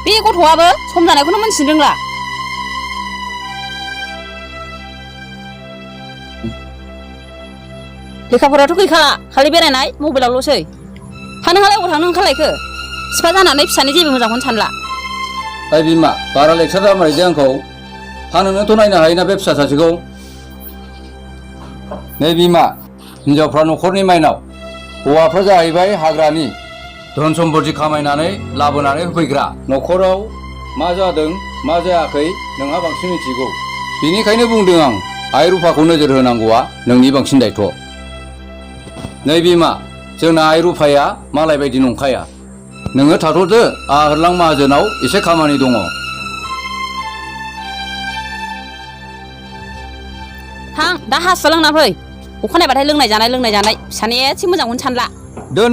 बे गथ'आबो सम जानायखौनो मोनथिनो रोंला। लेखाफोराथ' गैखाला खालि बेरायनाय मबाइलावल'सै। थानोहालाय अबाव थांनो ओंखारलायखो? बिफा जानानै फिसानि जेबो मोजांखौनो सानला। ओइ बिमा बारा लेक्सार दामारैदो आंखौ। फाननोनोथ' नायनो हायोना बे फिसा सासेखौ। नै बिमा हिनजावफ्रा न'खरनि माइनाव, हौवाफ्रा जाहैबाय हाग्रानि धन सम्पति खामायनानै लाबोनानै होफैग्रा। न'खराव मा जादों मा जायाखै नोंहा बांसिन मिथिगौ। बेनिखायनो बुंदों आं आइ रुफाखौ नोजोर होनांगौआ नोंनि बांसिन दायथ'। नै बिमा जोंना आइ रुफाया मालाय बायदि नंखाया। नोङो थाथ'दो, आहा होरलां माहाजोनाव एसे खामानि दङ। थां दा हासुआ लोंना फै। अखानायबाथाय लोंनाय जानाय फिसानि एसे मोजांखौनो सानला। दोन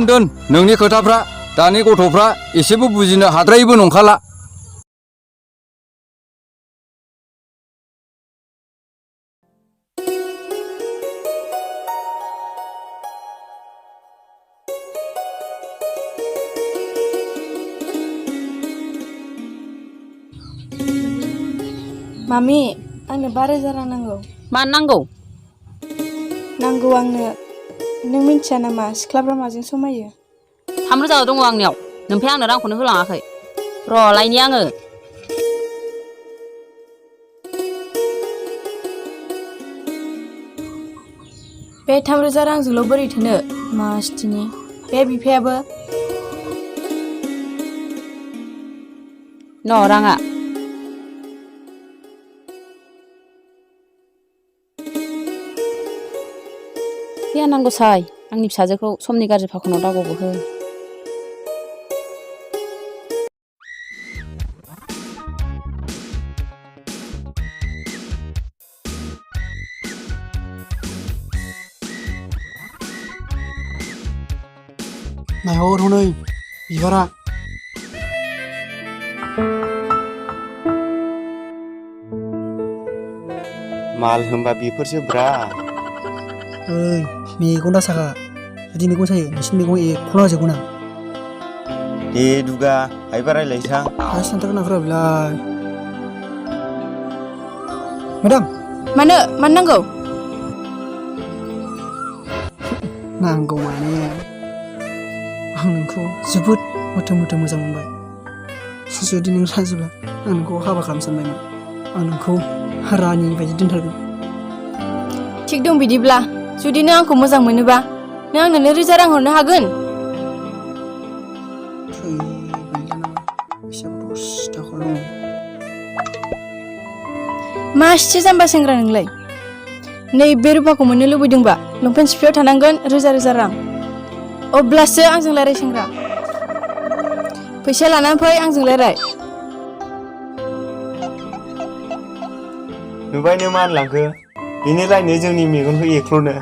नोंनि खोथाफ्रा। दानि गथ'फ्रा एसेबो बुजिनो हाद्रायैबो नंखाला। मामि आंनो 5,000 रां नांगौ। मानो नांगौ? नांगौ आंनो। नों मिन्थिया नामा सिख्लाफ्रा माजों समायो? 3,000 दङ आंनियाव। नोमफाया आंनो रांखौनो होलाङाखै। र' लायनि आङो। बे 3,000 रांजोंल' बोरै थोनो मासथिनि। बे बिफायाबो न' राङा। फैया नांगौ साय आंनि फिसाजोखौ समनि गाज्रि फाखनाव दागबो हो। नायहर हनै बिबारा। माल होनबा बेफोरसो ब्रा। ओइ मेगन दासाखा। जुदि मेगन सायो नोंसिनि मेगन एख्ल' होजोबगोन आं। दे दुगा हायोबा रायलायसां। आरो सानथार गोनांफोरा बेलाय। मेडाम मानो नांगौ? नांगौ माने आं नोंखौ जोबोद मोथो मोजां मोनबाय। जुदि नों राजिब्ला आं नोंखौ हाबा खालामनो सानबायमोन। आं नोंखौ रानि बायदि दोनथारगोन। थिग दं बिदिब्ला। जुदि नों आंखौ मोजां मोनोबा नों आंनो 2,000 रां हरनो हागोन। मा एसे जाम्बा सेंग्रा नोंलाय? नै बे रुफाखौ मोननो लुबैदोंबा लंपेन्ट सिफियाव थानांगोन 1,000 रां। अब्लासो आंजों रायलाय सेंग्रा। फैसा लानानै फै आंजों रायलाय। नुबायनो मा होनलांखो? बेनो लायनो जोंनि मेगनखौ एख्ल'नो।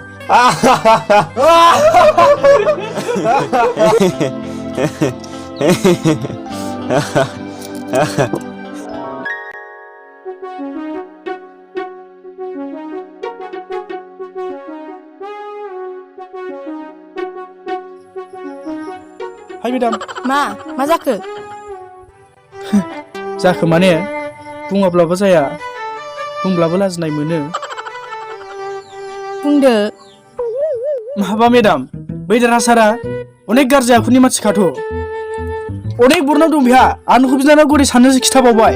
हाय मेडाम। मा जाखो? जाखो माने बुङाब्लाबो जाया, बुंब्लाबो लाजिनाय मोनो। बुंदो। माबा मेडाम, बै देरहासारा अनेक गाज्रि आखुनि मानसिखाथ'। अनेक बरनाम दं बिहा। आं नोंखौ बिनानाव गोदै साननोसो खिथाबावबाय।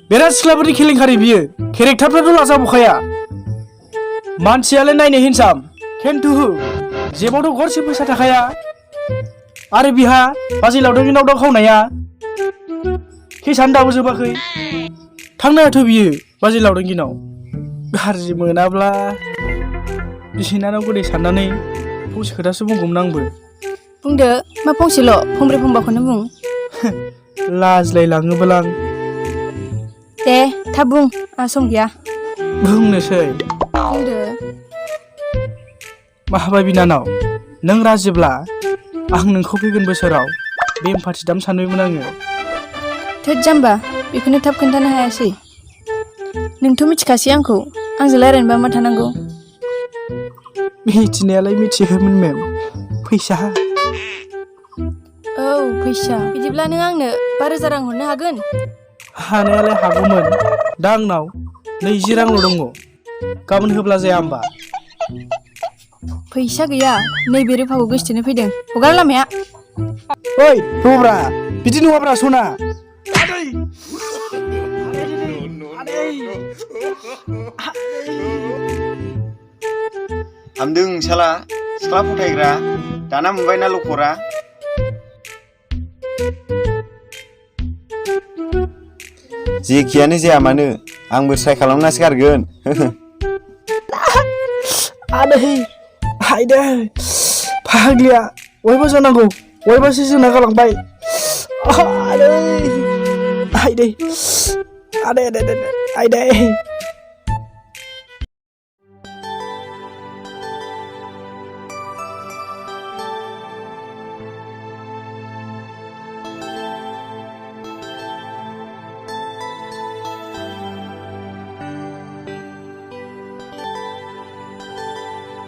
बिराद सिख्लाफोरनि केलेंकारि बियो। केरेक्टारफ्राथ' लाजाबावखाया। मानसियालाय नायनो हेन्डसाम, खिन्थु जेबावथ' गरसे फैसा थाखाया। आरो बिहा बाजै लावदांनि दावदाव खावनाया केसानो दाबो जोबाखै। थांनायाथ' बियो बाजै लावदांगिनाव। गाज्रि मोनाब्ला बिनानाव गोदै साननानै फंसे खोथासो बुंगौमोन आंबो। बुंदो मा फंसेल', फंब्रै फंबाखौनो बुं। लाजिलायलाङोबोलां। दे थाब बुं, आं सम गैया। बुंनोसै। बुंदो। माहाबा बिनानाव, नों राजिब्ला आं नोंखौ फैगोन बोसोराव बेमफाथि दाम सानबायमोन आङो। थोद जाम्बा, बेखौनो थाब खोन्थानो हायासै। नोंथ' मिथिखासै आंखौ। आंजों रायलायनोबा मा थानांगौ? मिथिनायालाय मिथियोमोन मेम। फैसा। फैसा बिदिब्ला नों आंनो 5,000 रां हरनो हागोन? हानायालाय हागौमोन दा आंनाव 20 रांल' दङ गाबोन होब्ला जाया होमबा? फैसा गैया नैबे रुफाखौ गोसोथोनो फैदों हगार लामाया। ओइ रब्रा बिदि नङाब्रा सना। हामदों साला सिख्ला फोथायग्रा दाना मोनबायना लखरा। जेखियानो जाया मानो आंबो ट्राइ खालामनासो गारगोन। आदै हायदे फाग्लिया बयबो जानांगौ बयबोसो जोंना गालांबाय। आदै हायदे आदै आदै आदै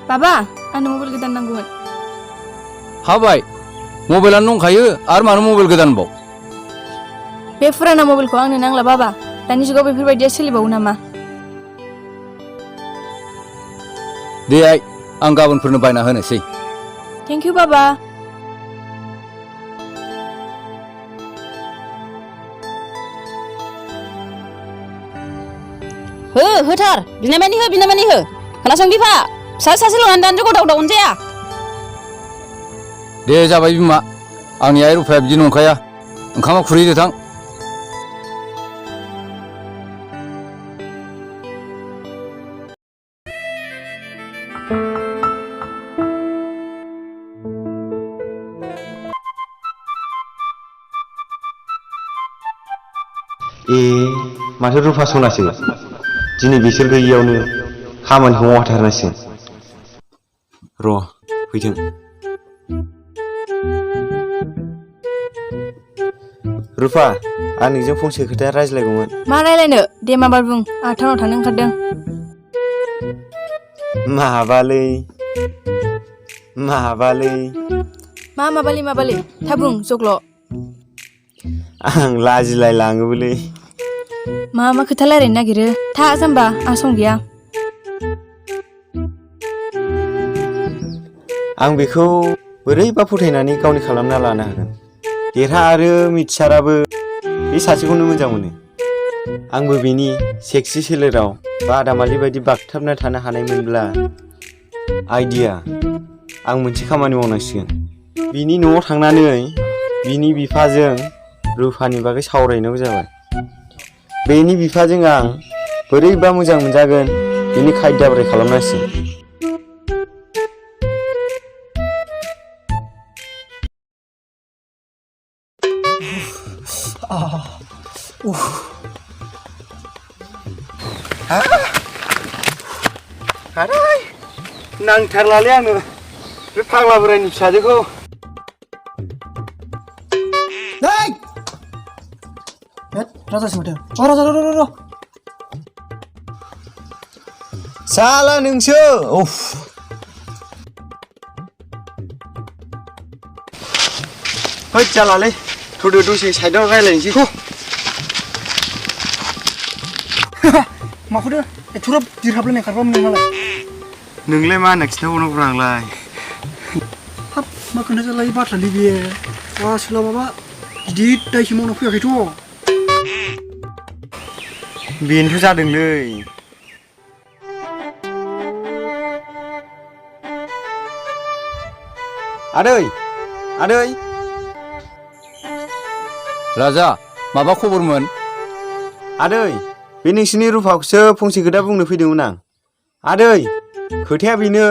बाबा आंनो मबाइल गोदान नांगौमोन। हाबाय मबाइलानो दंखायो आरो मानो मबाइल गोदानबाव? बे फुराना मबाइलखौ आंनो नांला बाबा दानि जुगाव बेफोरबायदिया सोलिबावो नामा? दे आइ आं गाबोनफोरनो बायना होनोसै। थेंक इउ बाबा। होथार बिनामानि हो खोनासं बिफा फिसा सासे ल'नानै दानजो गदाव दाव अनजाया। दे जाबाय बिमा आंनि आइ रुफाया बिदि नंखाया ओंखामा खुरैदो थां। माथो रुफा सनासो दिनै बिसोर गैयियावनो खामानिखौ मावथारनांसिगोन। र' फैथों। रुफा आं नोंजों फंसे खोथा रायज्लायगौमोन। मा रायलायनो दे माबार बुं आं टाउनाव थांनो ओंखारदों। माबालै मा माबालै था बुं जग्ल'। आं लाजिलाय लाङोबोलै। मा खोथा रायलायनो नागिरो था जाम्बा आं सम गैया। आं बेखौ बोरैबा फोथायनानै गावनि खालामना लानो हागोन। देरहा आरो मिथिसाराबो बे सासेखौनो मोजां मोनो। आंबो बेनि सेक्सि सोलेराव बादामालि बायदि बागथाबना थानो हानायमोनब्ला आइडिया आं मोनसे खामानि मावनांसिगोन। बिनि न'आव थांनानै बिनि बिफाजों रुफानि बागै सावरायनांगौ जाबाय। बेनि बिफाजों आं बोरैबा मोजां मोनजागोन बिनि खायदा बोरै खालामनांसिगोन। नांथारलालै आंनो बे फाग्ला बोरायनि फिसाजोखौ। राजासो माथो राजा र' साला नोंसो हैद जालालै थ'दो दसे साइडआव रायलायनोसै। माखौथो एथ'ग्राब दिरहाबलायनाय खारबामोन नोंहालाय? नोंलाय मा होनना खिन्थाबावनांगौ आंलाय? हाब मा खोन्थाजालायै बाथ्रालै बेयो आसोला माबा गिदिर दायसो मावना फैयाखैथ'। बेनोथ' जादोंलै। आदै राजा माबा खबरमोन? आदै बे नोंसिनि रुफाखौसो फंसे खोथा बुंनो फैदोंमोन आं। आदै खोथाया बेनो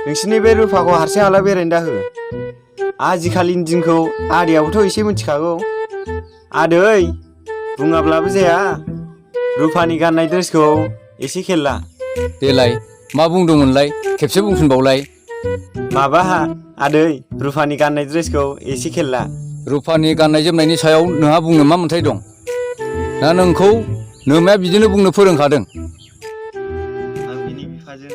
नोंसिनि बे रुफाखौ हारसिं हाला बेरायनो दाहो। आजिखालिनि दिनखौ आदैयाबोथ' एसे मिथिखागौ। आदै बुङाब्लाबो जाया रुफानि गाननाय ड्रेसखौ एसे खेल ला। देलाय मा बुंदोंमोनलाय खेबसे बुंफिनबावलाय। माबा आदै रुफानि गाननाय ड्रेसखौ एसे खेल ला। रुफानि गाननाय जोमनायनि सायाव नोंहा बुंनो मा मोन्थाय दं? ना नोंखौ नोमाया बिदिनो बुंनो फोरोंखादों? आं बिनि बिफाजों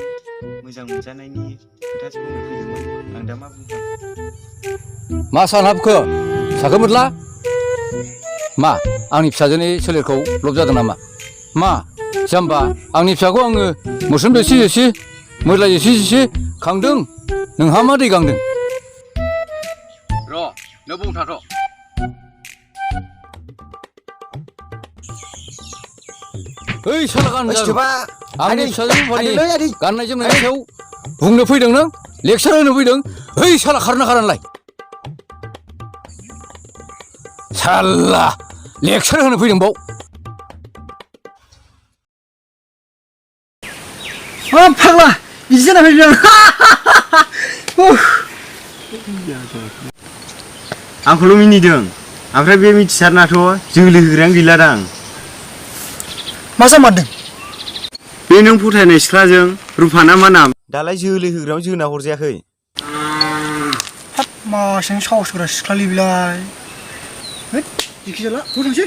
मोजां मोनजानायनि खोथासो बुंनो फैदोंमोन। आं दा मा बुंगोन? मा सानहाबखो फिसाखौ मोनला मा आंनि फिसाजोनि सोलेरखौ लब जादों नामा मा जाम्बा आंनि फिसाखौ आङो मोस्रोम जेसि जेसि मोरला जेसि जेसि खांदों नोंहा मा दै गांदों र' नों बुं थाथ' ओइ साला गानजा आंनि फिसाजोनि गाननाय जोमनायनि सायाव बुंनो फैदों नों लेक्सार होनो फैदों ओइ साला खारना खारानलाय साला लेक्सार होनो फैदों बाव फाग्ला बिदि जाना फैदों आंखौल' मिनिदों ओमफ्राय बे मिथिसारनाथ' जोलै होग्रायानो गैलादां मा जामारदों बे नों फोथायनाय सिख्लाजों रुफाना मा नाम दालाय जोलै होग्रायाव जोना हरजायाखै मासें साहसग्रा सिख्लालै बिलाय जिखि जाला थांसै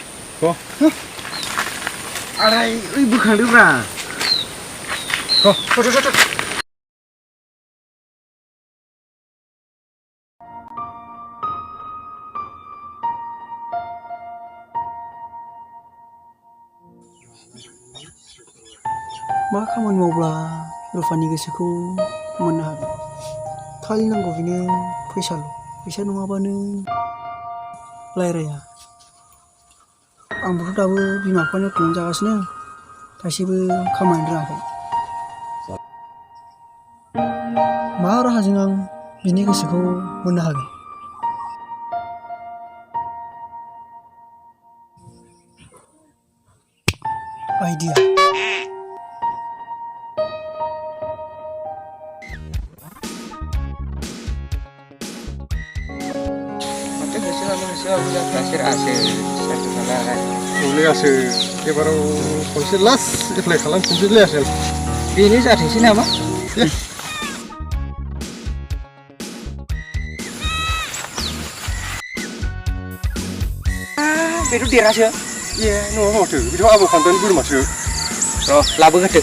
आराय ओइ बोखांदोब्रा मा खामानि मावब्ला रुफानि गोसोखौ मोननो हागोन खालि नांगौ बेनो फैसाल' फैसा नङाबानो रायराया आंबोथ' दाबो बिमा बिफानि अट'नो जागासिनो थाइसेबो खामायनो रोङाखै मा राहाजों आं बिनि गोसोखौ मोननो हागोन आइडिया Obligaसो एबाराव खनसे लास्ट एप्लाइ खालामफिनसैलै आसोल बेनो जाथोंसै नामा बेथ' देरासो ए नङा माथो बेथ' आबौ खान्दानि बोरमासो र' लाबोगोरदो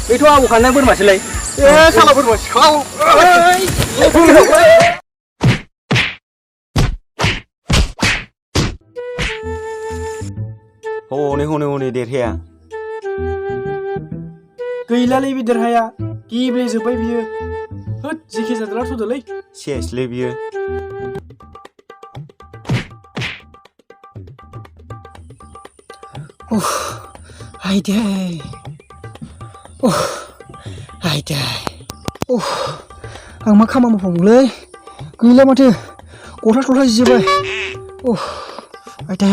बेथ' आबौ खान्दानि बोरमासोलै ए साला बोरमा सिखाव हनै देरहाया गैलालै बे देरहाया गेब्लेजोब्बाय बियो होद जेखि जादोला थ'दोलै सेसलै बियो आइदे आं मा खामानि मावफ्लांदोंलै गैला माथो गथा थथा जिजोब्बाय आइदे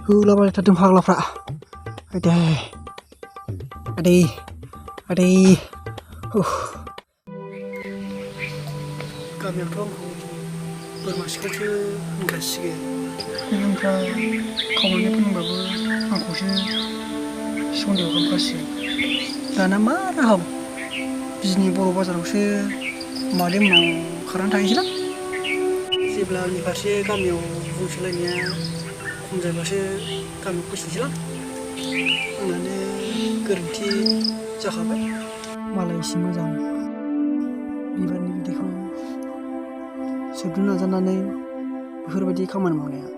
होलाबाय थादों फाग्लाफ्रा आइदे गामियावथ' बोरमा सिखावसो होनगासिगोन ओमफ्राय खावनानै फोरोंबाबो आंखौसो सन्देह खालामगासिगोन दाना मा राहा बिजनि बर' बाजारावसो मादै उनाव खारनानै थाहैसैलां जेब्ला आंनि फारसे गामियाव बुंसोलायनाया खम जायोबासो गामियाव फैफिनसैलां आंनानो गोरोन्थि जाखाबाय मालाय एसे मोजां बिबारनि बिदैखौ सोबनो नाजानानै बेफोरबायदि खामानि मावनाया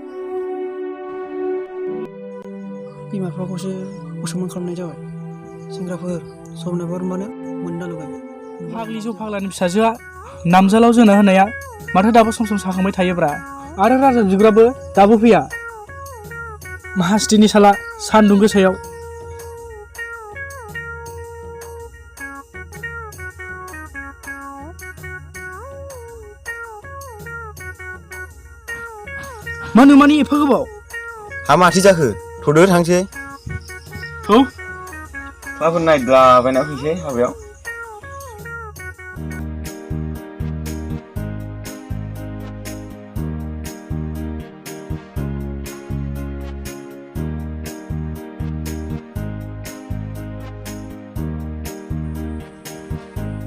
बिमा बिफाखौसो असमान खालामनाय जाबाय सेंग्राफोर समनायफोर मानो मोनदा लुबाय फाग्लि जौ फाग्लानि फिसाजोआ नामजालाव जोना होनाया माथो दाबो सम सम साखांबाय थायोब्रा आरो राजा बिग्राबो दाबो फैया माहास्थिनि साला सान्दुं गोसायाव मानो मानि एफा गोबाव हा माथो जाखो थ'दो थांसै औ माबाफोर नायद्लाबायना फैसै हाबायाव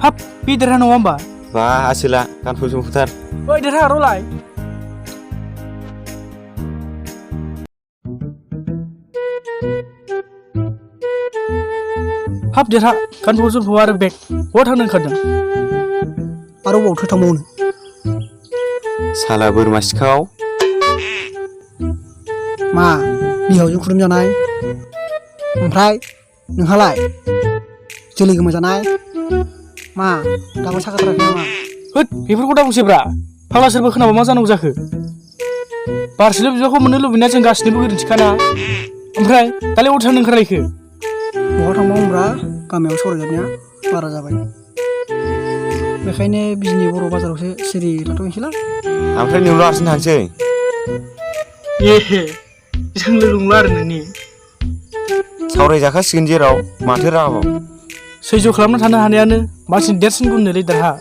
हाब बे देरहा नङा होमबा बा आसोला गानफब जोमफबथार ओइ देरहा र'लाय हाब देरहा गानफब जोमफब आरो बेग बहा थांनो ओंखारदों आरो बावथो थांबावनो साला बोरमा सिखाव मा बिहावजों खुदुम जानाय ओमफ्राय नोंहालाय जोलै गोमो जानाय मा दाबो साखाथाराखै नामा होद बेफोरखौ दा बुंसैब्रा फाग्ला सोरबा खोनाबा मा जानांगौ जाखो बारसेल' बिबारखौ मोननो लुबैनाया जों गासिनिबो गोरोन्थिखाना ओमफ्राय दालाय अबाव थांनो ओंखारलायखो बहा थांबावोब्रा गामियाव सावरायजानाया बारा जाबाय बेखायनो बिजनि बर' बाजारावसो सिरि थाथ'नोसैलां ओमफ्राय नोंल' हारसिं थांसै ए जों लोगो नंला आरो नोंनि सावरायजाखासिगोन जेराव माथो रागाबाव सैज्य खालामना थानो हानायानो मानसिनि देरसिन गुन लिदारहा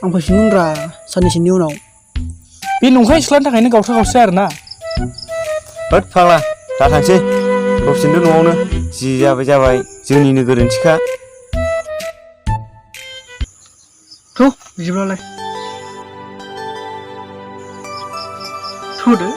आं फैफिनगोनब्रा साननैसोनि उनाव बे नंखाय सिख्लानि थाखायनो गावथा गावसै आरोना होद फाग्ला दा थांसै दसेनो न'आवनो जि जाबाय जोंनिनो गोरोन्थिखा थ' बिदिब्लालाय थुदो